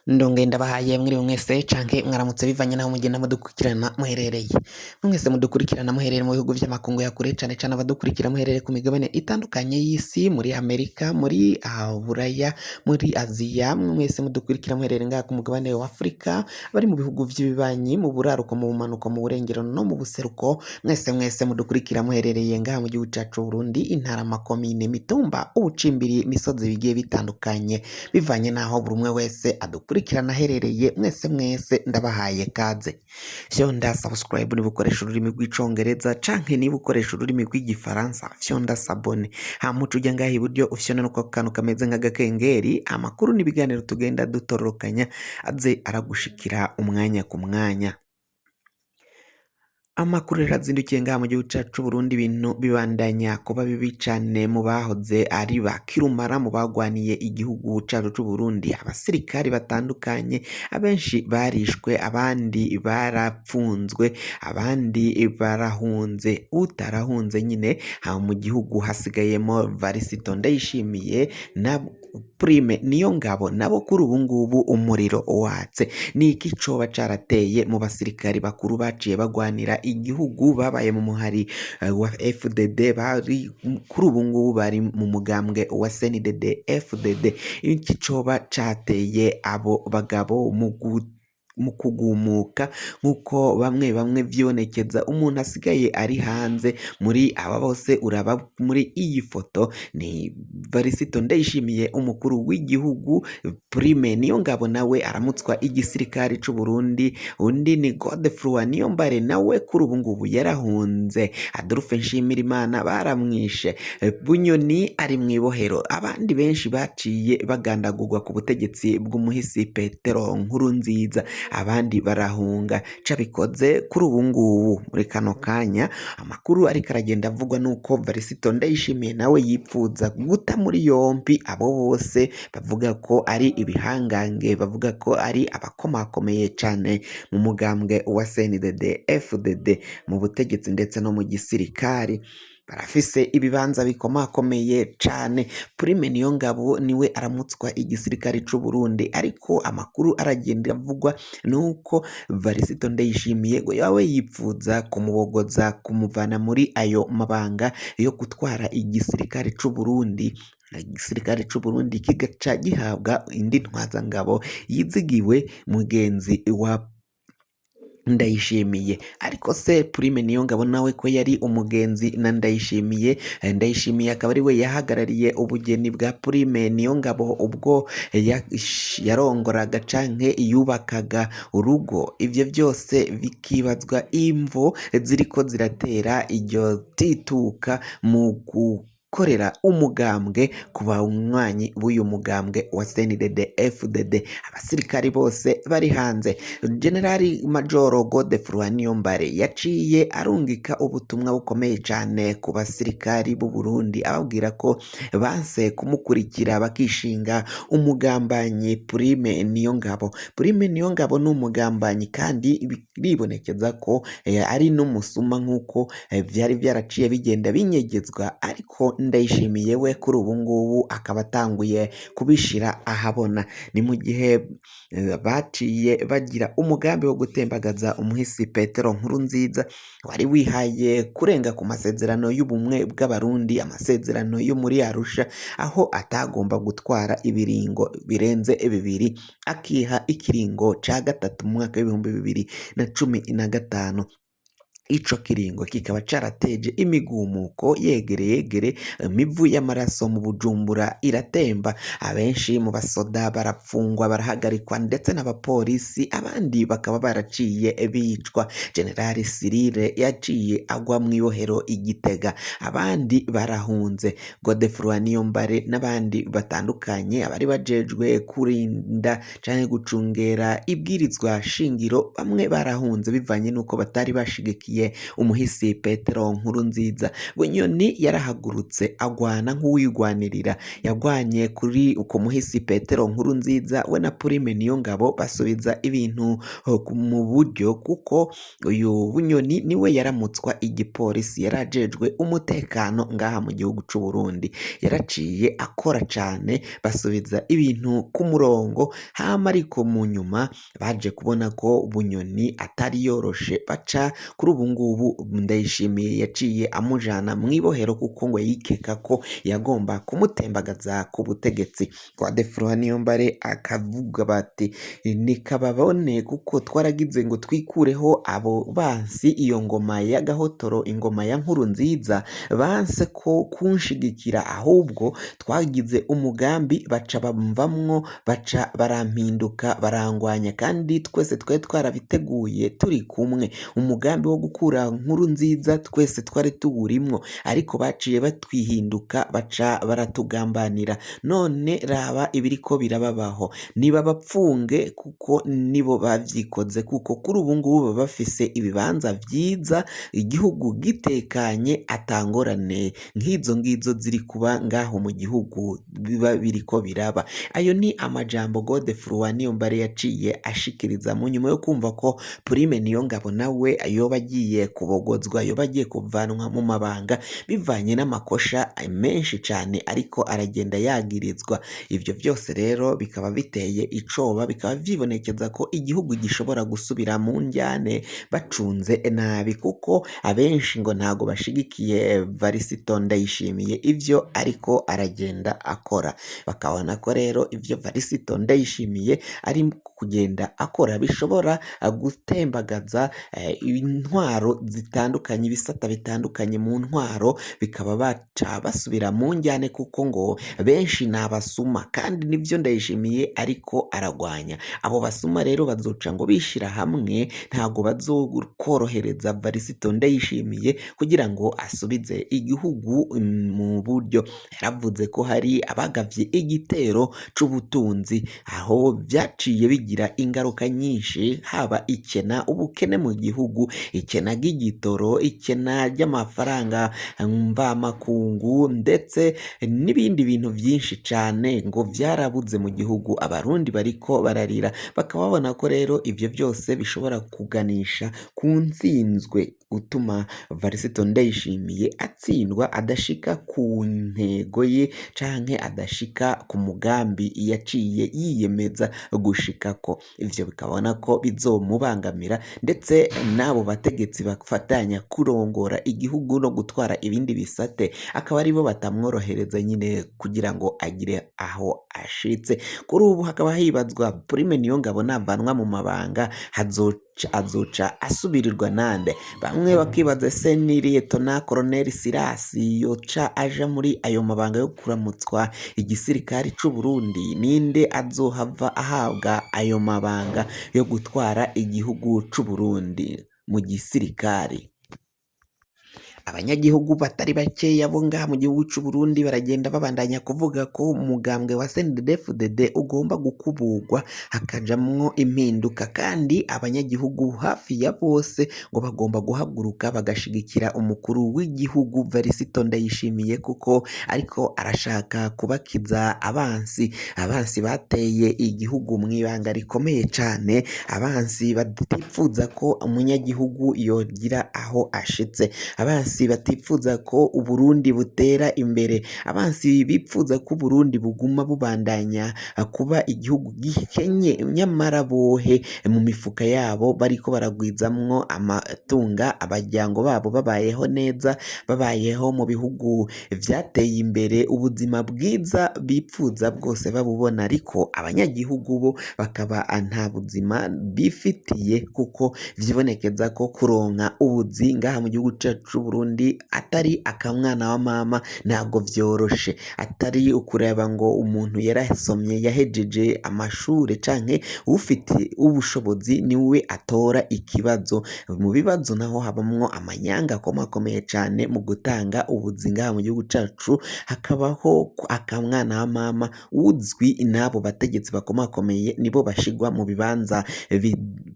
Ndongeye ndabahaye mwiriwe mwese canke mwaramutse bivanye naho mugenda mudukurikirana muherereye. Mwese mudukurikirana muherereye mu bihugu vy'amakungu ya kure cane cane abadukurikira muherereye ku migabane itandukanye y'isi muri Amerika, muri Buraya, muri Aziya, mwese mudukurikira muherereye ngaha ku mugabane wa Afrika, abari mu bihugu vy'ibibanyi, mu buraruko, mu bumanuko, mu burengero no mu buseruko, mwese mwese mudukurikira muherereye ngaha mu gihugu cacu Burundi, intara, amakomine, imitumba, ubucimbiri, imisozi bigiye bitandukanye bivanye n'aho buri umwe wese adukurikirana aherereye mwese mwese ndabahaye kaze fyonda subscribe niba ukoresha ururimi rw'icongereza canke niba ukoresha ururimi rw'igifaransa fyonda s'abonner hama uca uja ngaha iburyo ufyonda no ku kantu kameze nk'agakengeri amakuru n'ibiganiro tugenda dutororokanya aze aragushikira umwanya ku mwanya. Amakuru rero azindukiye ngaha mu gihugu cacu c'Uburundi ibintu bibandanya kuba bibi cane mu bahoze ari ba kirumara mu bagwaniye igihugu cacu c'Uburundi abasirikari batandukanye abenshi barishwe abandi barapfunzwe abandi barahunze utarahunze nyine ha mu gihugu hasigayemo Varisito Ndayishimiye na Prime Niyongabo nabo kuri ubu ngubu umuriro watse. Ni iki coba carateye mu basirikari bakuru baciye bagwanira igihugu babaye mu muhari wa FDD bari kuri ubu ngubu bari mu mugambwe wa CNDD FDD. Iki coba cateye abo bagabo mu kugumuka nk'uko bamwe bamwe vyibonekeza umuntu asigaye ari hanze muri aba bose uraba muri iyi foto ni Varisito Ndayishimiye umukuru w'igihugu Prime Niyongabo nawe aramutswa igisirikare c'u Burundi undi ni Godefroid Niyombare nawe kuri ubu ngubu yarahunze Adolphe Nshimirimana baramwishe Bunyoni ari mw'ibohero abandi benshi baciye bagandagurwa ku butegetsi bw'umuhisi Petero Nkurunziza abandi barahunga cabikoze kuri ubu ngubu muri kano kanya amakuru ariko aragenda avugwa nuko Varisito Ndayishimiye nawe yipfuza guta muri yompi abo bose bavuga ko ari ibihangange bavuga ko ari abakomakomeye cane mu mugambwe wa CNDD FDD mu butegetsi ndetse no mu gisirikari barafise ibibanza bikomakomeye cane. Prime Niyongabo niwe aramutswa igisirikare c'u Burundi ariko amakuru aragenda avugwa nuko Varisito Ndayishimiye ngo yawe yipfuza kumubogoza kumuvana muri ayo mabanga yo gutwara igisirikare c'u Burundi igisirikare c'u Burundi kigaca gihabwa indi ntwazangabo yizigiwe mugenzi wa Ndayishimiye ariko se Prime Niyongabo nawe ko yari umugenzi na Ndayishimiye Ndayishimiye akaba ari we yahagarariye ubugeni bwa Prime Niyongabo ubwo yarongoraga canke yubakaga urugo ivyo byose bikibazwa imvo ziriko ziratera iryo tituka mu gukorera umugambwe ku banywanyi b'uyu mugambwe wa CNDD FDD abasirikari bose bari hanze Generali Majoro Godefroid Niyombare yaciye arungika ubutumwa bukomeye cane ku basirikari b'u Burundi ababwira ko banse kumukurikira bakishinga umugambanyi Prime Niyongabo. Prime Niyongabo ni umugambanyi kandi biribonekeza ko ari n'umusuma nk'uko vyari vyaraciye bigenda binyegezwa ariko Ndayishimiye we kuri ubu ngubu akaba atanguye kubishira ahabona. Ni mu gihe baciye bagira umugambi wo gutembagaza umuhisi Petero Nkurunziza wari wihaye kurenga ku masezerano y'ubumwe bw'abarundi amasezerano yo muri Arusha aho atagomba gutwara ibiringo birenze bibiri akiha ikiringo ca gatatu mu mwaka w'2015 ico kiringo kikaba carateje imigumuko yegere yegere imivu y'amaraso mu Bujumbura iratemba abenshi mu basoda barapfungwa barahagarikwa ndetse n'abapolisi abandi bakaba baraciye bicwa General Cyrille yaciye agwa mw'ibohero i Gitega abandi barahunze Godefroid Niyombare n'abandi batandukanye abari bajejwe kurinda canke gucungera ibwirizwa shingiro bamwe barahunze bivanye n'uko batari bashigikiye Ndayishimiye umuhisi Petero Nkurunziza. Bunyoni yarahagurutse agwana nk'uwigwanirira, yagwanye kuri uko muhisi Petero Nkurunziza we na Prime Niyongabo basubiza ibintu mu buryo, kuko uyu Bunyoni niwe yaramutswa igipolisi, yarajejwe umutekano ngaha mu gihugu c'u Burundi, yaraciye akora cane basubiza ibintu ku murongo. Hama ariko mu nyuma baje kubona ko Bunyoni atari yoroshe, baca kuri ubu ngubu Ndayishimiye yaciye amujana mw'ibohero kuko ngo yikeka ko yagomba kumutembagaza ku butegetsi. Kwa Defroid Niyombare akavuga bati nikababone kuko twaragize ngo twikureho abo bansi, iyo ngoma ya gahotoro, ingoma ya Nkurunziza, banse ko kunshigikira, ahubwo twagize umugambi baca bamvamwo, baca barampinduka barangwanya, kandi twese twari twarabiteguye turi kumwe, umugambi wo gukura Nkurunziza twese twari tuwurimwo, ariko baciye batwihinduka baca baratugambanira. None raba ibiriko birababaho, nibabapfunge kuko nibo bavyikoze, kuko kuri ubu ngubu baba bafise ibibanza vyiza, igihugu gitekanye, atangorane nk'izo ngizo ziri kuba ngaho mu gihugu biba biriko biraba. Ayo ni amajambo Godefroid Niyombare yaciye ashikiriza mu nyuma yo kumva ko Prime Niyongabo nawe yoba agiye kubogozwa, yoba agiye kuvanwa mu mabanga bivanye n'amakosha menshi cane ariko aragenda yagirizwa. Ivyo vyose rero bikaba biteye icoba, bikaba vyibonekeza ko igihugu gishobora gusubira mu njyane bacunze nabi, kuko abenshi ngo ntago bashigikiye Varisito Ndayishimiye ivyo ariko aragenda akora, bakabona ko rero ivyo Varisito Ndayishimiye ari kugenda akora bishobora gutembagaza intwaro zitandukanye, ibisata bitandukanye mu ntwaro, bikaba baca basubira mu njyane, kuko ngo benshi ni abasuma, kandi nivyo Ndayishimiye ariko aragwanya. Abo basuma rero bazoca ngo bishira hamwe, ntago bazokorohereza Varisito Ndayishimiye kugira ngo asubize igihugu mu buryo. Yaravuze ko hari abagavye igitero c'ubutunzi, aho vyaciye bigira ingaruka nyinshi, haba ikena, ubukene mu gihugu, ikena ry'igitoro, ikena ry'amafaranga mvamakungu, ndetse n'ibindi bintu vyinshi cane ngo vyarabuze mu gihugu. Abarundi bariko bararira, bakaba babona ko rero ivyo vyose bishobora kuganisha ku ntsinzwe, gutuma Varisito Ndayishimiye atsindwa, adashika ku ntego ye canke adashika ku mugambi yaciye yiyemeza gushikako. Ivyo bikabona ko bizomubangamira, ndetse n'abo bategetsi bafatanya kurongora igihugu no gutwara ibindi bisate akaba aribo batamworohereza nyine kugira ngo agire aho ashitse. Kuri ubu hakaba hibazwa Prime Niyongabo navanwa mu mabanga azoca asubirirwa nande? Bamwe bakibaza se ni Liyetona Koloneli Sirasi yoca aja muri ayo mabanga yo kuramutswa igisirikari c'u Burundi, ninde azohava ahabwa ayo mabanga yo gutwara igihugu c'u Burundi mu gisirikari? Abanyagihugu batari bakeya bo ngaha mu gihugu c'u Burundi baragenda babandanya kuvuga ko umugambwe wa CNDD-FDD ugomba gukuburwa hakajamwo impinduka, kandi abanyagihugu hafi ya bose ngo bagomba guhaguruka bagashigikira umukuru w'igihugu Varisito Ndayishimiye, kuko ariko arashaka kubakiza abansi, abansi bateye igihugu mw'ibanga rikomeye cane, abansi batipfuza ko umunyagihugu yogira aho ashitse, abansi batipfuza ko Uburundi butera imbere, abansi bipfuza ko Uburundi buguma bubandanya kuba igihugu gikenye, nyamara bohe mu mifuka yabo bariko baragwizamwo amatunga, abaryango babo babayeho neza, babayeho mu bihugu vyateye imbere, ubuzima bwiza bipfuza bwose babubona, ariko abanyagihugu bo bakaba nta buzima bifitiye, kuko vyibonekeza ko kuronka ubuzi ngaha mu gihugu cacu c'Uburundi atari akamwana wa mama, ntabwo vyoroshe, atari ukureba ngo umuntu yarasomye yahejeje amashure canke ufite ubushobozi niwe atora ikibazo. Mu bibazo naho habamwo amanyanga akomakomeye cane mu gutanga ubuzi ngaha mu gihugu cacu, hakabaho akamwana wa mama uzwi n'abo bategetsi bakomakomeye, nibo bashigwa mu bibanza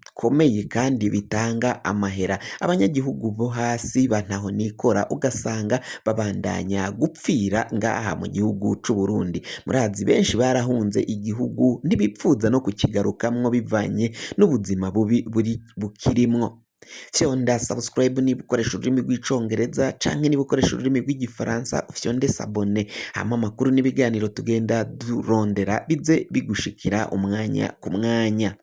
bikomeye kandi bitanga amahera. Abanyagihugu bo hasi bantaho nikora ugasanga babandanya gupfira ngaha mu gihugu c'u Burundi. Murazi benshi barahunze igihugu ntibipfuza no kukigarukamwo bivanye n'ubuzima bubi buri bukirimwo. Fyonda subscribe niba ukoresha ururimi rw'icongereza canke niba ukoresha ururimi rw'igifaransa ufyonde s'abonner, hama amakuru n'ibiganiro tugenda durondera bize bigushikira umwanya ku mwanya.